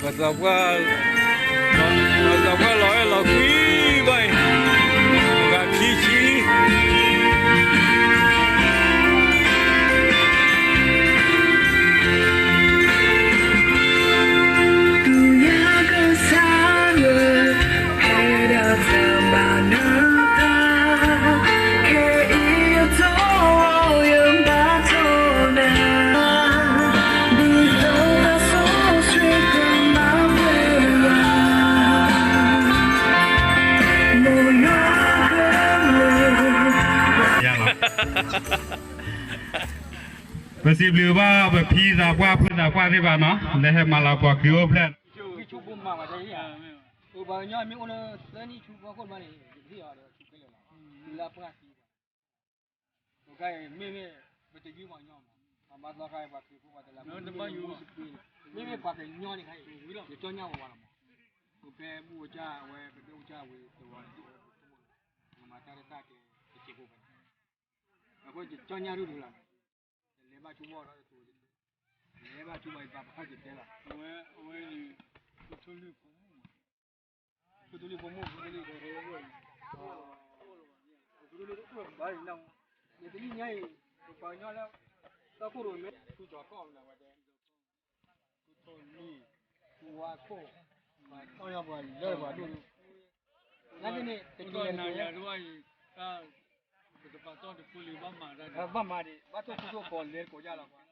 ပှၤသးပှၢ်လီၤအဲၣ်လီၤကွံဘၣ်အံၤ, ဂၤခံဆံ ပစံးဘျုးဘၣ်ပဖံသးပှၢ်ဖုသးပှၢ်သ့ၣ်တဖၣ်နီၤ လၢဟဲမၤလၤပှၤခရံာ်အိၣ်ဖျဲၣ် ပှၤကညီမ့ၢ်အိၣ်လၢသၢနံၣ်ဆူဖီခိၣ်တဘျီန့ၣ် ယကဟ့ၣ်အီၤဒီးဆူခဲလၢာ်လီၤ. တုၤလၢအပှၢ်သံဘၣ်, အဃိမ့မ့ၢ် ပတယုၢ်ပှၤကညီမး, ပှၤဘါသီခါအံၤ ပှၤခရံာ်ဖိပှၤတလးမူ မ့မ့ၢ်ပှၤကညီန့ၣ်ခါအံၤ ယကၠီညါဝဲဝဲလီၤမး, ပကဲဘူၣ်ဝဲကၢ်ဝဲ ပကဲဘူၣ်ကၢ်ဝဲတဝီန့ၣ် မၤတၢ်တတၢ်ကဲတစဲးဖိဖဲန့ၣ် အဃိယကၠီညါဒူၣ်ဒူၣ်လီၤ. လဲၤဘၣ်ဆူဝီၢ်ဒီး လဲၤဘၣ်ဆူဝီၢ်အံၤ ပှၤပာ်ဖျါကတဲလီၤ. အဝဲ အဝဲန့ၣ် ဖိထူလံၣ်ဖိမုၣ်, ဖိထူလံၣ်ဖိမုၣ် ဖိထူလံၣ်ဖိမုၣ်, ဖိထူလံၣ်တအိၣ်ဘၣ်အံၤနီၤ, ယတနံၣ်ညါအံၤ ပပှၤကညီလၢ တၢ်ခိၣ်ရိၣ်မဲ ထူကီၢ်ကီၢ်မနုၤဝဲတဲ ထူထီၣ်လံၣ် ထူဝါခိၣ်, ပှၤတီၢ်ညါပှၤလၢပှၤဒိၣ်, နာ်က့န့ၣ် တကဲနၤယၤတဝါအံၤ တၢ် ပတပာ်တီၢ်တဖိလံ ဘၣ်မၤဒၣ် ဘၣ်မၤဒံး ဘၣ်တိၢ်ထူထီၣ်ကီးလဲၤကိးယၢ်လီၤ.